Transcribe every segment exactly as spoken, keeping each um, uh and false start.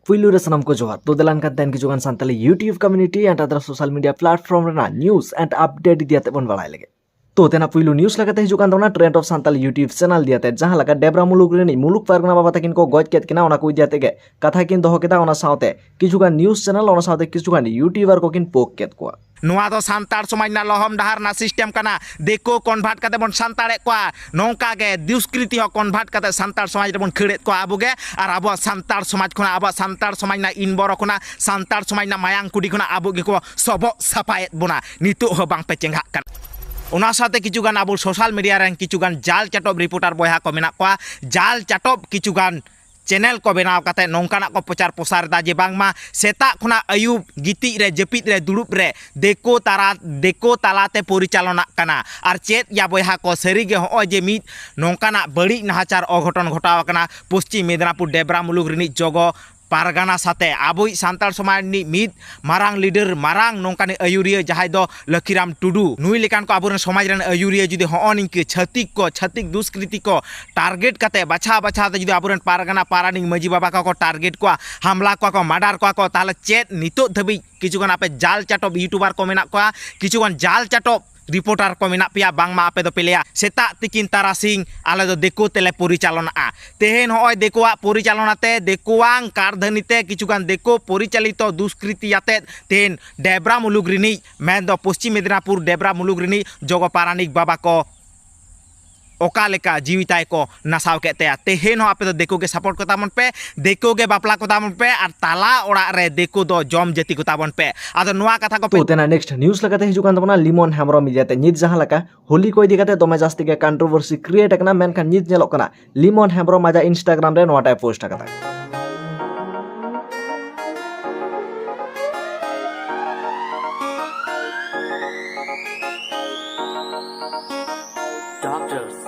ᱯᱩᱭᱞᱩ ᱨᱮ ᱥᱟᱱᱟᱢ ᱠᱚ ᱡᱚᱦᱟᱨ᱾ ᱛᱚ ᱫᱮᱞᱟᱱ ᱠᱟᱱ ᱛᱟᱦᱮᱱ ᱠᱤᱪᱷᱩ ᱜᱟᱱ Santali YouTube community and other social media platform ᱨᱮᱱᱟᱜ news and update ᱤᱫᱤ ᱠᱟᱛᱮ ᱵᱚᱱ ᱵᱟᱲᱟᱭ ᱞᱮᱜᱮ᱾ ᱛᱚ ᱛᱮᱱᱟᱜ ᱯᱩᱭᱞᱩ news ᱞᱮᱠᱟᱛᱮ ᱦᱤᱡᱩᱜ ᱠᱟᱱ ᱛᱟᱵᱚᱱᱟ Trend of Santal YouTube channel ᱤᱫᱤ ᱠᱟᱛᱮ, ᱡᱟᱦᱟᱸ ᱞᱮᱠᱟ ᱰᱮᱵᱨᱟ ᱢᱩᱞᱩᱠ ᱨᱤᱱᱤᱡ ᱢᱩᱞᱩᱠ ᱯᱟᱨᱜᱟᱱᱟ ᱵᱟᱵᱟ ᱛᱟᱹᱠᱤᱱ ᱠᱚ ᱜᱚᱡ ᱠᱮᱫ ᱠᱤᱱᱟ, ᱚᱱᱟ ᱠᱚ ᱤᱫᱤ ᱠᱟᱛᱮ ᱜᱮ ᱠᱟᱛᱷᱟ ᱠᱤᱱ ᱫᱚᱦᱚ ᱠᱮᱫᱟ᱾ ᱚᱱᱟ ᱥᱟᱶᱛᱮ ᱠᱤᱪᱷᱩ ᱜᱟᱱ news channel, ᱚᱱᱟ ᱥᱟᱶᱛᱮ ᱠᱤᱪᱷᱩ ᱜᱟᱱ YouTuber ᱠᱚᱠᱤᱱ ᱯᱳᱠ ᱠᱮᱫ ᱠᱚᱣᱟ᱾ ᱱᱚᱣᱟ ᱫᱚ ᱥᱟᱱᱛᱟᱲ ᱥᱚᱢᱟᱡᱽ ᱨᱮᱱᱟᱜ ᱞᱚᱦᱚᱢ ᱰᱟᱦᱟᱨ ᱨᱮᱱᱟᱜ system ᱠᱟᱱᱟ᱾ ᱫᱤᱠᱩ convert ᱠᱟᱛᱮ ᱵᱚᱱ ᱥᱟᱱᱛᱟᱲᱮᱫ ᱠᱚᱣᱟ, ᱱᱚᱝᱠᱟ ᱜᱮ ᱫᱩᱥᱠᱨᱤᱛᱤ ᱦᱚᱸ convert ᱠᱟᱛᱮ ᱥᱟᱱᱛᱟᱲ ᱥᱚᱢᱟᱡᱽ ᱨᱮᱵᱚᱱ ᱠᱷᱟᱹᱲᱮᱫ ᱠᱚᱣᱟ ᱟᱵᱚ ᱜᱮ, ᱟᱨ ᱟᱵᱚᱣᱟᱜ ᱥᱟᱱᱛᱟᱲ ᱥᱚᱢᱟᱡᱽ ᱠᱷᱚᱱᱟᱜ, ᱟᱵᱚᱣᱟᱜ ᱥᱟᱱᱛᱟᱲ ᱥᱚᱢᱟᱡᱽ ᱨᱮᱱᱟᱜ ᱤᱱᱵᱚᱨᱚ ᱠᱷᱚᱱᱟᱜ, ᱥᱟᱱᱛᱟᱲ ᱥᱚᱢᱟᱡᱽ ᱨᱮᱱᱟᱜ ᱢᱟᱭᱟᱝ ᱠᱩᱰᱤ ᱠᱷᱚᱱᱟᱜ ᱟᱵᱚ ᱜᱮᱠᱚ ᱥᱚᱵᱚᱜ ᱥᱟᱯᱷᱟᱭᱮᱫ ᱵᱚᱱᱟ᱾ ᱱᱤᱛᱚᱜ ᱦᱚᱸ ᱵᱟᱝ ᱯᱮ ᱪᱮᱸᱜᱷᱟᱜ ᱠᱟᱱᱟ᱾ ᱚᱱᱟ ᱥᱟᱶᱛᱮ ᱠᱤᱪᱷᱩ ᱜᱟᱱ ᱟᱵᱚ social media ᱨᱮᱱ ᱠᱤᱪᱷᱩ ᱜᱟᱱ ᱡᱟᱞ ᱪᱟᱴᱚᱵ reporter ᱵᱚᱭᱦᱟ ᱠᱚ ᱢᱮᱱᱟᱜ ᱠᱚᱣᱟ, ᱡᱟᱞ ᱪᱟᱴᱚᱵ ᱠᱤᱪᱷᱩ ᱜᱟᱱ channel ᱠᱚ ᱵᱮᱱᱟᱣ ᱠᱟᱛᱮ ᱱᱚᱝᱠᱟᱱᱟᱜ ᱠᱚ ᱯᱨᱚᱪᱟᱨ ᱯᱨᱚᱥᱟᱨ ᱮᱫᱟ ᱡᱮ ᱵᱟᱝᱢᱟ ᱥᱮᱛᱟᱜ ᱠᱷᱚᱱᱟᱜ ᱟᱹᱭᱩᱵ ᱜᱤᱛᱤᱡ ᱨᱮ, ᱡᱟᱹᱯᱤᱫ ᱨᱮ, ᱫᱩᱲᱩᱵ ᱨᱮ ᱫᱤᱠᱩ ᱛᱟᱞᱟ, ᱫᱤᱠᱩ ᱛᱟᱞᱟᱛᱮ ᱯᱚᱨᱤᱪᱟᱞᱚᱱᱟᱜ ᱠᱟᱱᱟ᱾ ᱟᱨ ᱪᱮᱫ ᱭᱟ ᱵᱚᱭᱦᱟ ᱠᱚ, ᱥᱟᱹᱨᱤᱜᱮ ᱦᱚᱸᱜᱼᱚᱭ ᱡᱮ ᱢᱤᱫ ᱱᱚᱝᱠᱟᱱᱟᱜ ᱵᱟᱹᱲᱤᱡ ᱱᱟᱦᱟᱪᱟᱨ ᱚᱜᱷᱚᱴᱚᱱ ᱜᱷᱚᱴᱟᱣ ᱟᱠᱟᱱᱟ ᱯᱚᱥᱪᱤᱢ ᱢᱮᱫᱽᱱᱟᱯᱩᱨ ᱰᱮᱵᱽᱨᱟ ᱢᱩᱞᱩᱠ ᱨᱤᱱᱤᱡ ᱡᱚᱜᱚ ᱯᱟᱨᱜᱟᱱᱟ ᱥᱟᱛᱮ, ᱟᱵᱚᱭᱤᱡ ᱥᱟᱱᱛᱟᱲ ᱥᱚᱢᱟᱡᱽ ᱨᱤᱱᱤᱡ ᱢᱤᱫ ᱢᱟᱨᱟᱝ leader, ᱢᱟᱨᱟᱝ ᱱᱚᱝᱠᱟᱱᱤᱡ ᱟᱹᱭᱩᱨᱤᱭᱟᱹ ᱡᱟᱦᱟᱸᱭ ᱫᱚ ᱞᱟᱹᱠᱷᱤᱨᱟᱢ ᱴᱩᱰᱩ, ᱱᱩᱭ ᱞᱮᱠᱟᱱ ᱠᱚ ᱟᱵᱚᱨᱮᱱ ᱥᱚᱢᱟᱡᱽ ᱨᱮᱱ ᱟᱹᱭᱩᱨᱤᱭᱟᱹ ᱡᱩᱫᱤ ᱦᱚᱸᱜᱼᱚ ᱱᱤᱝᱠᱟᱹ ᱪᱷᱟᱹᱛᱤᱠ ᱠᱚ, ᱪᱷᱟᱹᱛᱤᱠ ᱫᱩᱥᱠᱨᱤᱛᱤ ᱠᱚ target ᱠᱟᱛᱮ, ᱵᱟᱪᱷᱟᱣ ᱵᱟᱪᱷᱟᱣ ᱛᱮ ᱡᱩᱫᱤ ᱟᱵᱚᱨᱮᱱ ᱯᱟᱨᱜᱟᱱᱟ ᱯᱟᱨᱟᱱᱤᱠ ᱢᱟᱹᱡᱷᱤ ᱵᱟᱵᱟ ᱠᱚᱠᱚ target ᱠᱚᱣᱟ, ᱦᱟᱢᱞᱟ ᱠᱚᱣᱟ ᱠᱚ, murder ᱠᱚᱣᱟ ᱠᱚ, ᱛᱟᱦᱚᱞᱮ ᱪᱮᱫ ᱱᱤᱛᱚᱜ ᱫᱷᱟᱹᱵᱤᱡ ᱠᱤᱪᱷᱩ ᱜᱟᱱ ᱟᱯᱮ ᱡᱟᱞ ᱪᱟᱴᱚᱵ YouTuber ᱠᱚ ᱢᱮᱱᱟᱜ ᱠᱚᱣᱟ, ᱠᱤᱪᱷᱩ ᱜᱟᱱ ᱡᱟᱞ ᱪᱟᱴᱚᱵ reporter ᱠᱚ ᱢᱮᱱᱟᱜ ᱯᱮᱭᱟ, ᱵᱟᱝᱢᱟ ᱟᱯᱮ ᱫᱚᱯᱮ ᱞᱟᱹᱭᱟ ᱥᱮᱛᱟᱜ ᱛᱤᱠᱤᱱ ᱛᱟᱨᱟᱥᱤᱧ ᱟᱞᱮ ᱫᱚ ᱫᱤᱠᱩ ᱛᱮᱞᱮ ᱯᱚᱨᱤᱪᱟᱞᱚᱱᱟᱜᱼᱟ᱾ ᱛᱮᱦᱮᱧ ᱦᱚᱸᱜᱼᱚᱭ ᱫᱤᱠᱩᱣᱟᱜ ᱯᱚᱨᱤᱪᱟᱞᱚᱱᱟ ᱛᱮ, ᱫᱤᱠᱩᱣᱟᱝ ᱠᱟᱨᱫᱷᱟᱹᱱᱤ ᱛᱮ ᱠᱤᱪᱷᱩ ᱜᱟᱱ ᱫᱤᱠᱩ ᱯᱚᱨᱤᱪᱟᱞᱤᱛᱚ ᱫᱩᱥᱠᱨᱤᱛᱤ ᱟᱛᱮᱫ ᱛᱮᱦᱮᱧ ᱰᱮᱵᱽᱨᱟ ᱢᱩᱞᱩᱠ ᱨᱤᱱᱤᱡ, ᱢᱮᱱᱫᱚ ᱯᱚᱥᱪᱤᱢ ᱢᱮᱫᱽᱱᱟᱯᱩᱨ ᱰᱮᱵᱽᱨᱟ ᱢᱩᱞᱩᱠ ᱨᱤᱱᱤᱡ ᱡᱚᱜᱚ ᱯᱟᱨᱟᱱᱤᱠ ᱵᱟᱵᱟ ᱠᱚ ᱚᱠᱟ ᱞᱮᱠᱟ ᱡᱤᱣᱤ ᱛᱟᱭ ᱠᱚ ᱱᱟᱥᱟᱣ ᱠᱮᱫ ᱛᱟᱭᱟ᱾ ᱛᱮᱦᱮᱧ ᱦᱚᱸ ᱟᱯᱮ ᱫᱚ ᱫᱤᱠᱩ ᱜᱮ support ᱠᱚ ᱛᱟᱵᱚᱱ ᱯᱮ, ᱫᱤᱠᱩ ᱜᱮ ᱵᱟᱯᱞᱟ ᱠᱚ ᱛᱟᱵᱚᱱ ᱯᱮ, ᱟᱨ ᱛᱟᱞᱟ ᱚᱲᱟᱜ ᱨᱮ ᱫᱤᱠᱩ ᱫᱚ ᱡᱚᱢ ᱡᱟᱹᱛᱤ ᱠᱚ ᱛᱟᱵᱚᱱ ᱯᱮ᱾ ᱟᱫᱚ ᱱᱚᱣᱟ ᱠᱟᱛᱷᱟ ᱠᱚ ᱯᱮ ᱛᱚ ᱛᱮᱱᱟᱜ next news ᱞᱮᱠᱟᱛᱮ ᱦᱤᱡᱩᱜ ᱠᱟᱱ ᱛᱟᱵᱚᱱᱟ ᱞᱤᱢᱚᱱ ᱦᱮᱢᱵᱨᱚᱢ ᱤᱫᱤ ᱠᱟᱛᱮ᱾ ᱱᱤᱛ ᱡᱟᱦᱟᱸ ᱞᱮᱠᱟ ᱦᱳᱞᱤ ᱠᱚ ᱤᱫᱤ ᱠᱟᱛᱮ ᱫᱚᱢᱮ ᱡᱟᱹᱥᱛᱤ ᱜᱮ controversy create ᱟᱠᱟᱱᱟ, ᱢᱮᱱᱠᱷᱟᱱ ᱱᱤᱛ ᱧᱮᱞᱚᱜ ᱠᱟᱱᱟ ᱞᱤᱢᱚᱱ ᱦᱮᱢᱵᱨᱚᱢ ᱟᱡᱟᱜ Instagram ᱨᱮ ᱱᱚᱣᱟᱴᱟᱭ post ᱟᱠᱟᱫᱟ᱾ Doctors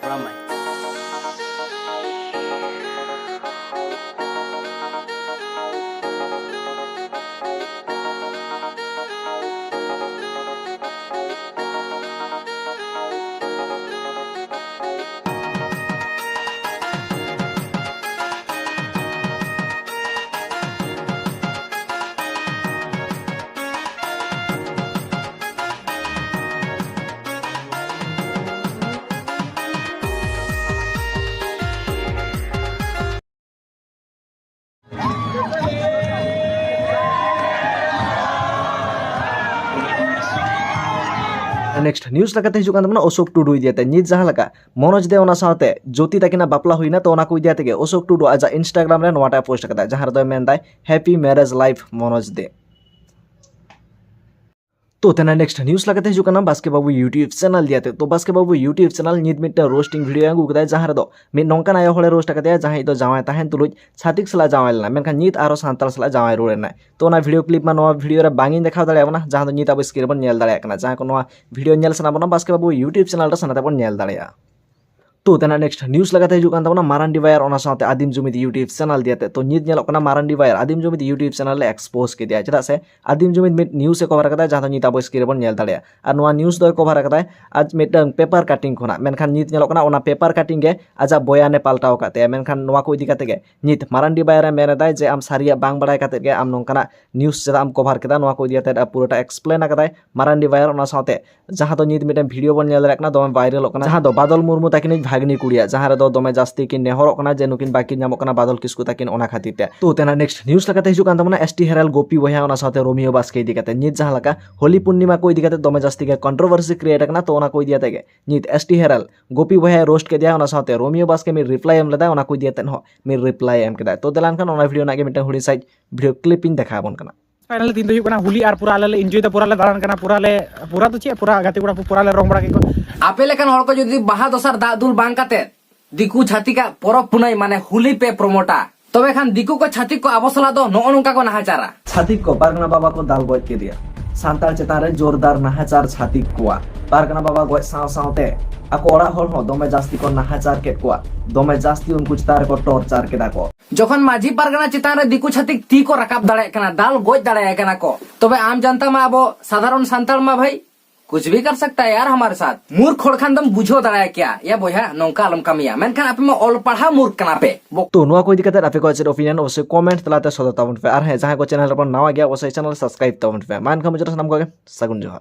Ramai. ᱱᱮᱠᱥᱴ ᱱᱤᱭᱩᱡᱽ ᱞᱮᱠᱟᱛᱮ ᱦᱤᱡᱩᱜ ᱠᱟᱱ ᱛᱟᱵᱚᱱᱟ ᱚᱥᱳᱠ ᱴᱩᱰᱩ ᱤᱫᱤᱭᱟᱛᱮ᱾ ᱱᱤᱛ ᱡᱟᱦᱟᱸ ᱞᱮᱠᱟ ᱢᱚᱱᱳᱡᱽ ᱫᱮ ᱚᱱᱟ ᱥᱟᱶᱛᱮ ᱡᱳᱛᱤ ᱛᱟᱹᱠᱤᱱᱟᱜ ᱵᱟᱯᱞᱟ ᱦᱩᱭᱱᱟ, ᱛᱚ ᱚᱱᱟ ᱠᱚ ᱤᱫᱤᱭᱟᱛᱮ ᱜᱮ ᱚᱥᱳᱠ ᱴᱩᱰᱩ ᱟᱡᱟᱜ ᱤᱱᱥᱴᱟᱜᱨᱟᱢ ᱨᱮ ᱱᱚᱣᱟᱴᱟᱜ ᱯᱳᱥᱴ ᱠᱟᱫᱟ, ᱡᱟᱦᱟᱸ ᱨᱮᱫᱚᱭ ᱢᱮᱱᱫᱟᱭ, "Happy marriage life ᱢᱚᱱᱳᱡᱽ ᱫᱮ᱾" ᱛᱚ ᱛᱮᱱᱟᱜ ᱱᱮᱠᱥᱴ ᱱᱤᱭᱩᱡᱽ ᱞᱮᱠᱟᱛᱮ ᱦᱤᱡᱩᱜ ᱠᱟᱱᱟ ᱵᱟᱥᱠᱮ ᱵᱟᱹᱵᱩ ᱭᱩᱴᱤᱭᱩᱵᱽ ᱪᱮᱱᱮᱞ ᱤᱫᱤᱭᱟᱛᱮ᱾ ᱛᱚ ᱵᱟᱥᱠᱮ ᱵᱟᱹᱵᱩ ᱭᱩᱴᱤᱭᱩᱵᱽ ᱪᱮᱱᱮᱞ ᱱᱤᱛ ᱢᱤᱫᱴᱟᱝ ᱨᱳᱥᱴᱤᱝ ᱵᱷᱤᱰᱤᱭᱳ ᱟᱹᱜᱩ ᱠᱟᱫᱟᱭ, ᱡᱟᱦᱟᱸ ᱨᱮᱫᱚ ᱢᱤᱫ ᱱᱚᱝᱠᱟᱱ ᱟᱭᱳ ᱦᱚᱲᱮ ᱨᱳᱥᱴ ᱟᱠᱟᱫᱮᱭᱟ, ᱡᱟᱦᱟᱸᱭ ᱫᱚ ᱡᱟᱶᱟᱭ ᱛᱟᱦᱮᱱ ᱛᱩᱞᱩᱡ ᱪᱷᱟᱹᱛᱤᱠ ᱥᱟᱞᱟᱜ ᱡᱟᱶᱟᱭ ᱞᱮᱱᱟ, ᱢᱮᱱᱠᱷᱟᱱ ᱱᱤᱛ ᱟᱨᱦᱚᱸ ᱥᱟᱱᱛᱟᱲ ᱥᱟᱞᱟᱜ ᱡᱟᱶᱟᱭ ᱨᱩᱣᱟᱹᱲ ᱮᱱᱟᱭ᱾ ᱛᱚ ᱚᱱᱟ ᱵᱷᱤᱰᱤᱭᱳ ᱠᱞᱤᱯ ᱢᱟ ᱱᱚᱣᱟ ᱵᱷᱤᱰᱤᱭᱳ ᱨᱮ ᱵᱟᱝ ᱤᱧ ᱫᱮᱠᱷᱟᱣ ᱫᱟᱲᱮᱭᱟᱵᱚᱱᱟ, ᱡᱟᱦᱟᱸ ᱫᱚ ᱱᱤᱛ ᱟᱵᱚ ᱥᱠᱨᱤᱱ ᱨᱮᱵᱚᱱ ᱧᱮᱞ ᱫᱟᱲᱮᱭᱟᱜ ᱠᱟᱱᱟ, ᱡᱟᱦᱟᱸ ᱠᱚ ᱱᱚᱣᱟ ᱵᱷᱤᱰᱤᱭᱳ ᱧᱮᱞ ᱥᱟᱱᱟ ᱵᱚᱱᱟ ᱵᱟᱥᱠᱮ ᱵᱟᱹᱵᱩ ᱭᱩᱴᱤᱭᱩᱵᱽ ᱪᱮᱱᱮᱞ ᱨᱮ ᱥᱟᱱᱟ ᱛᱮᱵᱚᱱ ᱧᱮᱞ ᱫᱟᱲᱮᱭᱟᱜᱼᱟ᱾ ᱛᱚ ᱛᱮᱱᱟᱜ ᱱᱮᱠᱥᱴ ᱱᱤᱭᱩᱡᱽ ᱞᱮᱠᱟᱛᱮ ᱦᱤᱡᱩᱜ ᱠᱟᱱ ᱛᱟᱵᱚᱱᱟ ᱢᱟᱨᱟᱱᱰᱤ ᱵᱟᱭᱟᱨ ᱚᱱᱟ ᱥᱟᱶᱛᱮ ᱟᱹᱫᱤᱢ ᱡᱩᱢᱤᱫ ᱭᱩᱴᱤᱭᱩᱵᱽ ᱪᱮᱱᱮᱞ ᱤᱫᱤᱭᱟᱛᱮ᱾ ᱛᱚ ᱱᱤᱛ ᱧᱮᱞᱚᱜ ᱠᱟᱱᱟ ᱢᱟᱨᱟᱱᱰᱤ ᱵᱟᱭᱟᱨ ᱟᱹᱫᱤᱢ ᱡᱩᱢᱤᱫ ᱭᱩᱴᱤᱭᱩᱵᱽ ᱪᱮᱱᱮᱞ ᱮ ᱮᱠᱥᱯᱳᱡᱽ ᱠᱮᱫᱮᱭᱟ, ᱪᱮᱫᱟᱜ ᱥᱮ ᱟᱹᱫᱤᱢ ᱡᱩᱢᱤᱫ ᱢᱤᱫ ᱱᱤᱭᱩᱡᱽ ᱮ ᱠᱚᱵᱷᱟᱨ ᱠᱟᱫᱟ, ᱡᱟᱦᱟᱸ ᱫᱚ ᱱᱤᱛ ᱟᱵᱚ ᱥᱠᱨᱤᱱ ᱨᱮᱵᱚᱱ ᱧᱮᱞ ᱫᱟᱲᱮᱭᱟᱜᱼᱟ᱾ ᱟᱨ ᱱᱚᱣᱟ ᱱᱤᱭᱩᱡᱽ ᱫᱚᱭ ᱠᱚᱵᱷᱟᱨ ᱠᱟᱫᱟᱭ ᱟᱡ ᱢᱤᱫᱴᱟᱝ ᱯᱮᱯᱟᱨ ᱠᱟᱴᱤᱝ ᱠᱷᱚᱱᱟᱜ, ᱢᱮᱱᱠᱷᱟᱱ ᱱᱤᱛ ᱧᱮᱞᱚᱜ ᱠᱟᱱᱟ ᱚᱱᱟ ᱯᱮᱯᱟᱨ ᱠᱟᱴᱤᱝ ᱜᱮ ᱟᱡᱟᱜ ᱵᱚᱭᱟᱱᱮ ᱯᱟᱞᱴᱟᱣ ᱟᱠᱟᱫ ᱛᱟᱭᱟ᱾ ᱢᱮᱱᱠᱷᱟᱱ ᱱᱚᱣᱟ ᱠᱚ ᱤᱫᱤ ᱠᱟᱛᱮ ᱜᱮ ᱱᱤᱛ ᱢᱟᱨᱟᱱᱰᱤ ᱵᱟᱭᱟᱨᱮ ᱢᱮᱱ ᱮᱫᱟᱭ ᱡᱮ ᱟᱢ ᱥᱟᱹᱨᱤᱭᱟᱜ ᱵᱟᱝ ᱵᱟᱲᱟᱭ ᱠᱟᱛᱮ ᱜᱮ ᱟᱢ ᱱᱚᱝᱠᱟᱱᱟᱜ ᱱᱤᱭᱩᱡᱽ ᱪᱮᱫᱟᱜ ᱮᱢ ᱠᱚᱵᱷᱟᱨ ᱠᱮᱫᱟ, ᱱᱚᱣᱟ ᱠᱚ ᱤᱫᱤ ᱠᱟᱛᱮ ᱯᱩᱨᱟᱹᱴᱟ ᱮᱠᱥᱯᱞᱮᱱ ᱟᱠᱟᱫᱟᱭ ᱢᱟᱨᱟᱱᱰᱤ ᱵᱟᱭᱟᱨ᱾ ᱚᱱᱟ ᱥᱟᱶᱛᱮ ᱡᱟᱦᱟᱸ ᱫᱚ ᱱᱤᱛ ᱢᱤᱫᱴᱮᱱ ᱵᱷᱤᱰᱤᱭᱳ ᱵᱚᱱ ᱧᱮᱞ ᱫᱟᱲᱮᱭᱟᱜ ᱠᱟᱱᱟ, ᱫᱚᱢᱮ ᱵᱷᱟᱭᱨᱟᱞᱚᱜ ᱠᱟᱱᱟ, ᱡᱟᱦᱟᱸ ᱫᱚ ᱵᱟᱫᱚᱞ ᱢᱩᱨᱢᱩ ᱛᱟᱹᱠᱤᱱᱤᱡ ᱵᱷᱟᱜᱽᱱᱤ ᱠᱩᱲᱤᱭᱟᱜ, ᱡᱟᱦᱟᱸ ᱨᱮᱫᱚ ᱫᱚᱢᱮ ᱡᱟᱹᱥᱛᱤ ᱠᱤᱱ ᱱᱮᱦᱚᱨᱚᱜ ᱠᱟᱱᱟ ᱡᱮ ᱱᱩᱠᱤᱱ ᱵᱟᱹᱠᱤᱱ ᱧᱟᱢᱚᱜ ᱠᱟᱱᱟ ᱵᱟᱫᱚᱞ ᱠᱤᱥᱠᱩ ᱛᱟᱹᱠᱤᱱ, ᱚᱱᱟ ᱠᱷᱟᱹᱛᱤᱨ ᱛᱮ᱾ ᱛᱚ ᱛᱮᱱᱟᱜ ᱱᱮᱠᱥᱴ ᱱᱤᱭᱩᱡᱽ ᱞᱮᱠᱟᱛᱮ ᱦᱤᱡᱩᱜ ᱠᱟᱱ ᱛᱟᱵᱚᱱᱟ ᱮᱥ ᱴᱤ ᱦᱮᱨᱟᱞ ᱜᱳᱯᱤ ᱵᱚᱭᱦᱟ ᱚᱱᱟ ᱥᱟᱶᱛᱮ ᱨᱳᱢᱤᱭᱳ ᱵᱟᱥᱠᱮ ᱤᱫᱤ ᱠᱟᱛᱮ᱾ ᱱᱤᱛ ᱡᱟᱦᱟᱸ ᱞᱮᱠᱟ ᱦᱳᱞᱤ ᱯᱩᱨᱱᱤᱢᱟ ᱠᱚ ᱤᱫᱤ ᱠᱟᱛᱮ ᱫᱚᱢᱮ ᱡᱟᱹᱥᱛᱤ ᱜᱮ ᱠᱚᱱᱴᱨᱳᱵᱷᱟᱨᱥᱤ ᱠᱨᱤᱭᱮᱴ ᱟᱠᱟᱱᱟ, ᱛᱚ ᱚᱱᱟ ᱠᱚ ᱤᱫᱤ ᱠᱟᱛᱮ ᱜᱮ ᱱᱤᱛ ᱮᱥ ᱴᱤ ᱦᱮᱨᱟᱞ ᱜᱳᱯᱤ ᱵᱚᱭᱦᱟᱭ ᱨᱳᱥᱴ ᱠᱮᱫᱮᱭᱟ, ᱚᱱᱟ ᱥᱟᱶᱛᱮ ᱨᱳᱢᱤᱭᱳ ᱵᱟᱥᱠᱮ ᱢᱤᱫ ᱨᱤᱯᱞᱟᱭ ᱮᱢ ᱞᱮᱫᱟᱭ, ᱚᱱᱟ ᱠᱚ ᱤᱫᱤ ᱠᱟᱛᱮ ᱦᱚᱸ ᱢᱤᱫ ᱨᱤᱯᱞᱟᱭ ᱮᱢ ᱠᱮᱫᱟᱭ᱾ ᱛᱚ ᱫᱮᱞᱟ ᱮᱱᱠᱷᱟᱱ ᱚᱱᱟ ᱵᱷᱤᱰᱤᱭᱳ ᱨᱮᱱᱟᱜ ᱜᱮ ᱢᱤᱫᱴᱟᱝ ᱦᱩᱰᱤᱧ ᱥᱟᱭᱤᱡ ᱵᱷᱤᱰᱤᱭᱳ ᱠᱞᱤᱯ ᱤᱧ ᱫᱮᱠᱷᱟᱣ ᱟᱵᱚᱱ ᱠᱟᱱᱟ᱾ ᱯᱷᱟᱭᱱᱟᱞ ᱫᱤᱱ ᱫᱚ ᱦᱩᱭᱩᱜ ᱠᱟᱱᱟ ᱦᱳᱞᱤ, ᱟᱨ ᱯᱩᱨᱟ ᱟᱞᱮ ᱞᱮ ᱤᱱᱡᱚᱭ ᱫᱟ, ᱯᱩᱨᱟ ᱞᱮ ᱨᱟᱱ ᱠᱟᱱᱟ, ᱯᱩᱨᱟ ᱞᱮ, ᱯᱩᱨᱟ ᱫᱚ ᱪᱮᱫ, ᱯᱩᱨᱟ ᱜᱟᱛᱮ ᱠᱚᱲᱟ ᱠᱚ ᱯᱩᱨᱟ ᱞᱮ ᱨᱚᱝ ᱵᱟᱲᱟ ᱠᱮᱫ ᱠᱚᱣᱟ᱾ ᱟᱯᱮ ᱞᱮᱠᱟᱱ ᱦᱚᱲ ᱠᱚ ᱡᱩᱫᱤ ᱵᱟᱦᱟ ᱫᱚᱥᱟᱨ ᱫᱟᱜ ᱫᱩᱞ ᱵᱟᱝ ᱠᱟᱛᱮ ᱫᱤᱠᱩ ᱪᱷᱟᱹᱛᱤᱠᱟᱜ ᱯᱚᱨᱚᱵᱽ ᱯᱩᱱᱟᱹᱭ ᱢᱟᱱᱮ ᱦᱳᱞᱤ ᱯᱮ ᱯᱨᱚᱢᱳᱴᱟ, ᱛᱚᱵᱮ ᱠᱷᱟᱱ ᱫᱤᱠᱩ ᱠᱚ ᱪᱷᱟᱹᱛᱤᱠ ᱠᱚ ᱟᱵᱚ ᱥᱟᱞᱟᱜ ᱫᱚ ᱱᱚᱜᱼᱚ ᱱᱚᱝᱠᱟ ᱠᱚ ᱱᱟᱦᱟᱪᱟᱨᱟ᱾ ᱪᱷᱟᱹᱛᱤᱠ ᱠᱚ ᱯᱟᱨᱜᱟᱱᱟ ᱵᱟᱵᱟ ᱠᱚ ᱫᱟᱞ ᱜᱚᱡ ᱠᱮᱫᱮᱭᱟ, ᱥᱟᱱᱛᱟᱲ ᱪᱮᱛᱟᱱ ᱨᱮ ᱡᱳᱨᱫᱟᱨ ᱱᱟᱦᱟᱪᱟᱨ ᱪᱷᱟᱹᱛᱤᱠ ᱠᱚᱣᱟ᱾ ᱯᱟᱨᱜᱟᱱᱟ ᱵᱟᱵᱟ ᱜᱚᱡ ᱥᱟᱶ ᱥᱟᱶᱛᱮ ᱟᱠᱚ ᱚᱲᱟᱜ ᱦᱚᱲ ᱦᱚᱸ ᱫᱚᱢᱮ ᱡᱟᱹᱥᱛᱤ ᱠᱚ ᱱᱟᱦᱟᱪᱟᱨ ᱠᱮᱫ ᱠᱚᱣᱟ, ᱫᱚᱢᱮ ᱡᱟᱹᱥᱛᱤ ᱩᱱᱠᱩ ᱪᱮᱛᱟᱱ ᱨᱮᱠᱚ ᱴᱚᱨᱪᱟᱨ ᱠᱮᱫᱟ ᱠᱚ᱾ ᱡᱚᱠᱷᱚᱱ ᱢᱟᱹᱡᱷᱤ ᱯᱟᱨᱜᱟᱱᱟ ᱪᱮᱛᱟᱱ ᱨᱮ ᱫᱤᱠᱩ ᱪᱷᱟᱹᱛᱤᱠ ᱛᱤ ᱠᱚ ᱨᱟᱠᱟᱵ ᱫᱟᱲᱮᱭᱟᱜ ᱠᱟᱱᱟ, ᱫᱟᱞ ᱜᱚᱡ ᱫᱟᱲᱮᱭᱟᱭ ᱠᱟᱱᱟ ᱠᱚ, ᱛᱚᱵᱮ ᱟᱢ ᱡᱟᱱᱛᱟ ᱢᱟ ᱟᱵᱚ ᱥᱟᱫᱷᱟᱨᱚᱱ ᱥᱟᱱᱛᱟᱲ ᱢᱟ ᱵᱷᱟᱹᱭ ᱠᱩᱪ ᱵᱷᱤ ᱠᱟᱨ ᱥᱟᱠᱛᱟ ᱦᱟᱭ ᱭᱟᱨ ᱦᱟᱢᱟᱨᱮ ᱥᱟᱛᱷ᱾ ᱢᱩᱨᱠᱷ ᱦᱚᱲ ᱠᱷᱟᱱ ᱫᱚᱢ ᱵᱩᱡᱷᱟᱹᱣ ᱫᱟᱲᱮᱭᱟᱜ ᱠᱮᱭᱟ, ᱭᱟ ᱵᱚᱭᱦᱟ ᱱᱚᱝᱠᱟ ᱟᱞᱚᱢ ᱠᱟᱹᱢᱤᱭᱟ, ᱢᱮᱱᱠᱷᱟᱱ ᱟᱯᱮ ᱢᱟ ᱚᱞ ᱯᱟᱲᱦᱟᱣ ᱢᱩᱨᱠᱷ ᱠᱟᱱᱟ ᱯᱮ᱾ ᱛᱚ ᱱᱚᱣᱟ ᱠᱚ ᱤᱫᱤ ᱠᱟᱛᱮ ᱟᱯᱮ ᱠᱚᱣᱟᱜ ᱪᱮᱫ ᱚᱯᱤᱱᱤᱭᱚᱱ ᱚᱵᱚᱥᱥᱳᱭ ᱠᱚᱢᱮᱱᱴ ᱛᱟᱞᱟᱛᱮ ᱥᱚᱫᱚᱨ ᱛᱟᱵᱚᱱ ᱯᱮ, ᱟᱨ ᱦᱮᱸ ᱡᱟᱦᱟᱸᱭ ᱠᱚ ᱪᱮᱱᱮᱞ ᱨᱮᱵᱚᱱ ᱱᱟᱣᱟ ᱜᱮᱭᱟ ᱚᱵᱚᱥᱥᱳᱭ ᱪᱮᱱᱮᱞ ᱥᱟᱵᱥᱠᱨᱟᱭᱤᱵ ᱛᱟᱵᱚᱱ ᱯᱮ᱾ ᱢᱟ ᱮᱱᱠᱷᱟᱱ ᱢᱩᱪᱟᱹᱫ ᱨᱮ ᱥᱟᱱᱟᱢ ᱠᱚᱜᱮ ᱥᱟᱹᱜᱩᱱ ᱡᱚᱦᱟᱨ᱾